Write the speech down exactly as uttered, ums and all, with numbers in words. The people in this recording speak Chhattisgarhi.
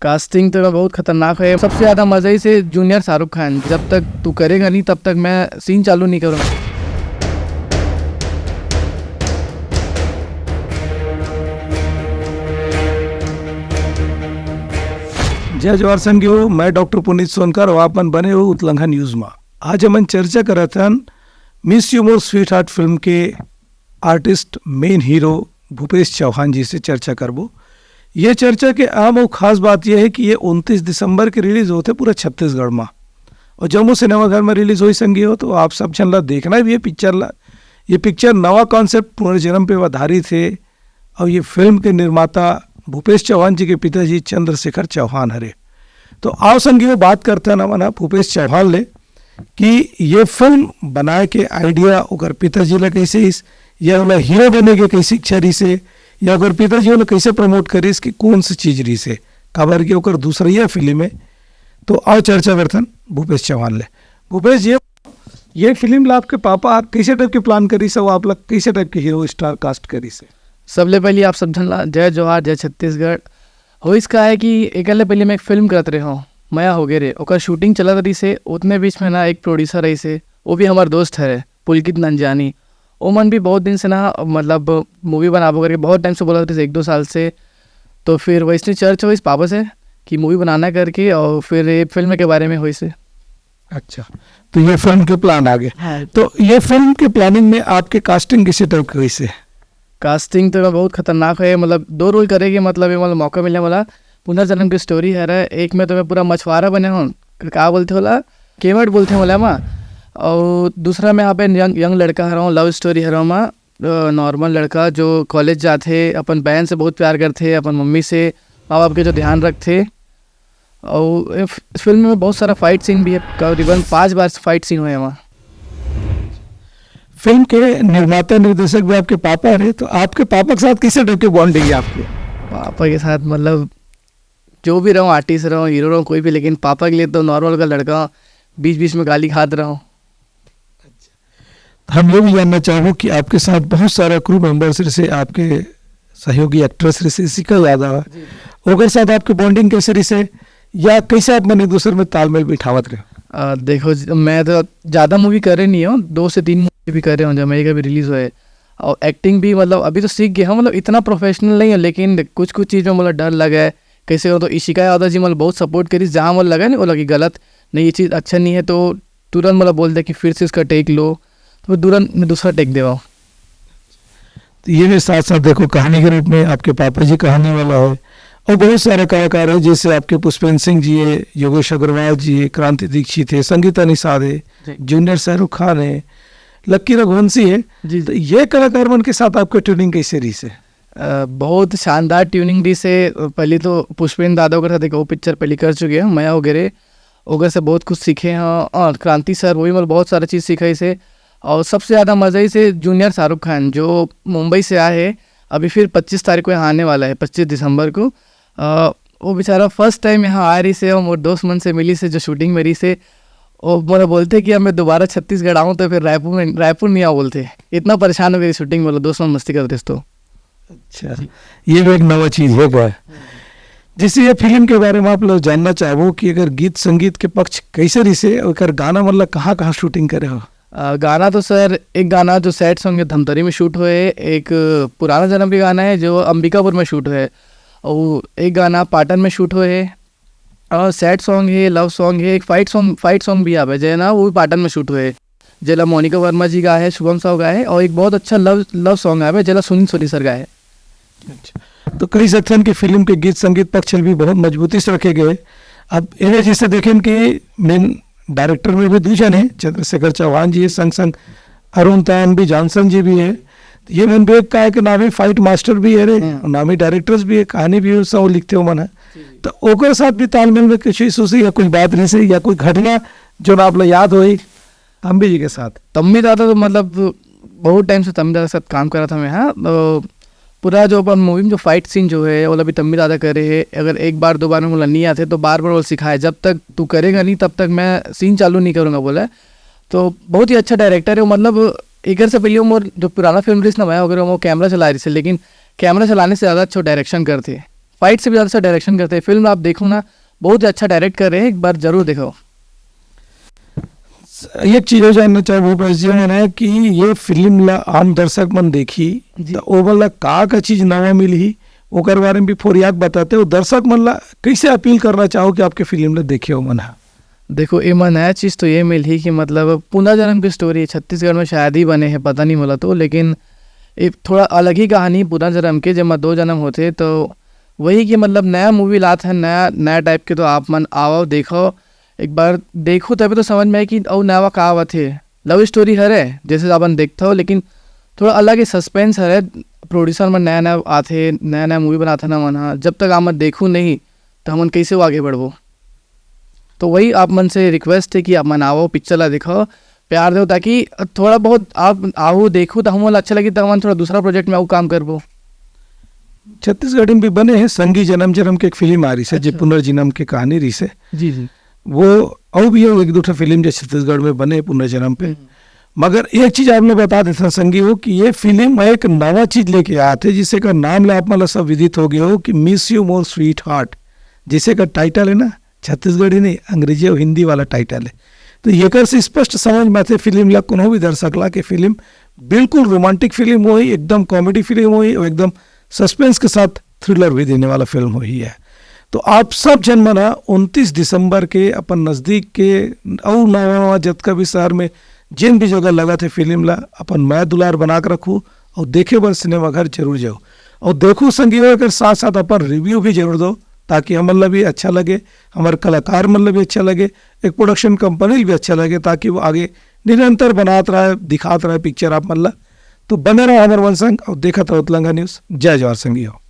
कास्टिंग तो बहुत खतरनाक है। सबसे ज्यादा मजा ही से जूनियर शाहरुख खान, जब तक तू करेगा नहीं तब तक मैं सीन चालू नहीं करूंगा। जय जोहार संगी हो, मैं डॉक्टर पुनीत सोनकर और आप मन बने हो उतलंघा न्यूज मा। आज हमन चर्चा करत हन मिस यू मोर स्वीटहार्ट फिल्म के artist, main hero Bhupesh Chauhan ji से चर्चा करबो। ये चर्चा के अहम और खास बात यह है कि ये उनतीस दिसंबर के रिलीज होते पूरा छत्तीसगढ़ मा, और जम्मू सिनेमाघर में रिलीज होई संगी हो, तो आप सब झन ला देखना भी है पिक्चर ला। ये पिक्चर नवा कॉन्सेप्ट पुनर्जन्म पे आधारित है, और ये फिल्म के निर्माता भूपेश चौहान जी के पिताजी चंद्रशेखर चौहान हरे। तो आओ संगी हो, बात करते हैं ना मना भूपेश चौहान ले कि ये फिल्म बनाए के आइडिया ओकर पिताजी ला कैसे इस, या ओला हीरो बने के कैसे इच्छा रही से, या ओकर पिताजी ओला कैसे प्रमोट करिस कि कौन सी चीज रही से, काबर के ओकर दूसरा यह फिल्म है। तो आओ चर्चा करथन भूपेश चौहान ले। भूपेश जी, ये फिल्म ला आपके पापा आप कैसे टाइप के प्लान करिस और आप ला कैसे टाइप के हीरो स्टार कास्ट करिस? सबले पहले आप सब झन ला जय जोहार, जय छत्तीसगढ़। होइस का है कि एकर ले पहले मैं एक फिल्म करत रहे हूँ, मया हो गे रे, ओकर शूटिंग चलत रही से। उतने बीच में ना एक प्रोड्यूसर रही से, वो भी हमार दोस्त है पुलकित नंजानी। वो मन भी बहुत दिन से ना, मतलब, मूवी बनाबो करके बहुत टाइम से बोलत रही से, एक दो साल से। तो फिर वैसने चर्चा होइस पापा से कि मूवी बनाना करके, और फिर ये फिल्म के बारे में होइस। अच्छा, तो ये फिल्म के प्लान आ गए। हाँ। तो ये फिल्म के प्लानिंग में आपके कास्टिंग किसी टाइप की हुई से? कास्टिंग तो बहुत खतरनाक है, मतलब, दो रोल करे के, मतलब, ये, मतलब, मौका मिलने वाला पुनर्जन्म की स्टोरी है रे। एक में तो मैं पूरा मछुआरा बने हूँ, का बोलते होला, केवट बोलते हैं बोला मा। और दूसरा मैं यहाँ पे यंग यंग लड़का हर हूँ, लव स्टोरी हर हूँ मा। नॉर्मल लड़का जो कॉलेज जाते, अपन बहन से बहुत प्यार करते, अपन मम्मी से, माँ बाप के जो ध्यान रखते। और ये फि- फिल्म में बहुत सारा फाइट सीन भी है, करीबन पाँच बार फाइट सीन हुए हैं वहाँ। फिल्म के निर्माता निर्देशक भी आपके पापा रहे, तो आपके पापा के साथ किस टाइप की बॉन्डिंग है आपकी? पापा के साथ, मतलब, जो भी रहूँ, आर्टिस्ट रहूँ, हीरो रहूँ, कोई भी, लेकिन पापा के लिए तो नॉर्मल का लड़का, बीच बीच में गाली खात रहूँ। हम ये भी जानना चाहबो कि आपके साथ बहुत सारा क्रू मेंबर्स रहे, आपके सहयोगी एक्ट्रेस रहे, इसी का याद आवा, ओकर साथ आपकी बॉन्डिंग कैसे रही से, या कैसे आप मन एक दूसरे में तालमेल बिठावत रहे? आ, देखो ज- मैं तो ज़्यादा मूवी करे नहीं हूँ, दो से तीन मूवी भी करे हूँ जब मेरे भी रिलीज हुए। और एक्टिंग भी, मतलब, अभी तो सीख गया हूँ, मतलब, इतना प्रोफेशनल नहीं है, लेकिन कुछ कुछ चीज़ में, मतलब, डर लगा है। कैसे हो तो इशिका यादव जी, मतलब, बहुत सपोर्ट करी, जहाँ, मतलब, लगा नहीं, वो लगी गलत नहीं, ये चीज़ अच्छा नहीं है, तो तुरंत, मतलब, बोल दे कि फिर से इसका टेक लो, तो फिर तुरंत मैं दूसरा टेक देवा। तो ये भी साथ साथ देखो, कहानी के रूप में आपके पापा जी कहानी वाला है, और बहुत सारे कलाकार है, जैसे आपके पुष्पेंद्र सिंह जी है, योगेश अग्रवाल जी है, क्रांति दीक्षित है, संगीता निषाद है, जी। जूनियर शाहरुख खान है, लक्की रघुवंशी है। जी। तो ये कलाकार मन के साथ आपके ट्यूनिंग कैसे रही से? अ, बहुत शानदार ट्यूनिंग रही से। पहले तो पुष्पेंद्र दादा ओकर साथ एक वो पिक्चर पहले कर चुके हैं, मया वगैरह, ओकर से बहुत कुछ सीखे हैं। और क्रांति सर, वो भी, मतलब, बहुत सारा चीज़ सीखा इसे। और सबसे ज़्यादा मज़ा इसे जूनियर शाहरुख खान, जो मुंबई से आए हैं, अभी फिर पच्चीस तारीख को यहाँ आने वाला है, पच्चीस दिसंबर को। अ, वो बेचारा फर्स्ट टाइम यहाँ आ रही से और मोर दोस्त मन से मिली से, जो शूटिंग में रही से। वो मोला बोलते कि अब मैं दोबारा छत्तीसगढ़ आऊँ तो फिर रायपुर में, रायपुर नहीं आऊँ बोलते। इतना परेशान हो गई शूटिंग, बोलो, दोस्त मन मस्ती करते तो। अच्छा, ये भी एक नवा चीज है बा। जैसे ये फिल्म के बारे में आप लोग जानना चाहबो कि अगर गीत संगीत के पक्ष कैसे रही से, और एकर गाना मतलब कहाँ कहाँ शूटिंग करे हो? अ, गाना तो सर, एक गाना जो सैड सॉन्ग है, धमतरी में शूट हुए, एक पुराना जन्म भी गाना है जो अंबिकापुर में शूट हुए, और एक गाना पाटन में शूट हुए है, और सैड सॉन्ग है, लव सॉन्ग है, एक फाइट सॉन्ग, फाइट सॉन्ग भी आवे जे ना, वो भी पाटन में शूट हुए, जेला मोनिका वर्मा जी गाए है, शुभम साहू गाए है, और एक बहुत अच्छा लव लव सॉन्ग आवे जेला सुनील सोनी सर गाए है। तो कई सेक्शन के फिल्म के गीत संगीत पक्ष भी बहुत मजबूती से रखे गए। अब एमे जैसे देखें कि मेन डायरेक्टर में भी दू जन है, चंद्रशेखर चौहान जी है, संग संग अरुण तान भी, जॉनसन जी भी है। ये मन भी एक काय के नामी फाइट मास्टर भी है रे, हम्म। नामी डायरेक्टर्स भी है, कहानी भी सब लिखते हो मन है। तो ओकर साथ भी तालमेल में कुछ इशूज या कुछ बात रही से या कोई घटना जो ना आप लोग याद होई तम्बी जी के साथ? तम्मी दादा तो, मतलब, बहुत टाइम से तम्मी दादा के साथ काम करा था मैं, हाँ। तो पूरा जो अपन मूवी में जो फाइट सीन जो है, वो भी तम्मी दादा करे है। अगर एक बार दो बार में बोला नहीं आते तो बार बार वो सिखाए, "जब तक तू करेगा नहीं तब तक मैं सीन चालू नहीं करूँगा," बोला। तो बहुत ही अच्छा डायरेक्टर है वो, मतलब, एकर से पहले वो मोर जो पुराना फिल्म रही ना, मैं अगर वो कैमरा चला रही से, लेकिन कैमरा चलाने से ज़्यादा अच्छा डायरेक्शन करते। फाइट से भी ज्यादा अच्छा डायरेक्शन करते हैं। फिल्म आप देखो ना, बहुत ही अच्छा डायरेक्ट कर रहे हैं, एक बार जरूर देखो। एक चीज और जानना चाहे भूपेश जी, मैंने कि ये फिल्म ला आम दर्शक मन देखी जी। तो ओमन ला का का चीज नवा मिलही, ओकर बारे में भी थोड़ी याद बताते हो। दर्शक मन ला कैसे अपील करना चाहो कि आपके फिल्म ला देखे हो मन हा? देखो, एमा नया चीज तो ये मिलही कि मतलब पुनर्जन्म की स्टोरी छत्तीसगढ़ में शायद ही बने है, पता नहीं मोला तो, लेकिन ये थोड़ा अलग ही कहानी पुनर्जन्म के, जेमा दो जन्म होते। तो वही कि मतलब नया मूवी लात है, नया नया टाइप के, तो आप मन आवो देखो, एक बार देखो तभी तो समझ में आए कि अउ नवा का आवत है। लव स्टोरी हरे जैसे अपन देखत हो, लेकिन थोड़ा अलग ही सस्पेंस हरे। प्रोड्यूसर मन नया नया आथे, नया नया मूवी बनाथे ना मन ह, जब तक आप मन देखू नहीं तो हमन कैसे वो आगे बढ़बो? तो वही आप मन से रिक्वेस्ट है कि आप मन आवो, पिक्चर ला देखो, प्यार दो, ताकि थोड़ा बहुत आप आओ देखो तो हमन ला अच्छा लगी, तो हमन थोड़ा दूसरा प्रोजेक्ट में आऊ काम करबो। छत्तीसगढ़ी में भी बने हैं संगी जन्म जन्म के एक फिल्म आ रही है, जे अच्छा। पुनर्जन्म के कहानी रही है। जी जी। वो अउ भी हो एक दो ठो फिल्म जो छत्तीसगढ़ में बने पुनर्जन्म पे। मगर एक चीज आपने बता देता संगी हो कि ये फिल्म एक नवा चीज लेके आते, जिसे का नाम ले आप मतलब सब विदित हो गए हो कि मिस यू मोर स्वीट हार्ट, जिसे का टाइटल है ना, छत्तीसगढ़ी नहीं, अंग्रेजी और हिंदी वाला टाइटल है। तो एकर से स्पष्ट समझ में आते फिल्म ला कोनो भी दर्शक ला कि फिल्म बिल्कुल रोमांटिक फिल्म होही, एकदम कॉमेडी फिल्म होही और एकदम सस्पेंस के साथ थ्रिलर भी देने वाला फिल्म होही है। तो आप सब जन मन ह उनतीस दिसंबर के अपन नजदीक के अउ नवा नवा जतका भी शहर में जिन भी जगह लगा थे फिल्म ला अपन मया दुलार बना के रखू और देखे बर सिनेमा घर जरूर जाओ और देखू संगी हो, एकर साथ साथ अपन रिव्यू भी जरूर दो, ताकि हमन ला भी अच्छा लगे, हमारे कलाकार मन ला भी अच्छा लगे, एक प्रोडक्शन कंपनी ला भी अच्छा लगे, ताकि वो आगे निरंतर बनात रहे, दिखात रहे पिक्चर आप मन ला। तो बने रहो हमर मन संग और देखत रहो तेलंगा न्यूज। जय जोहार संगी हो।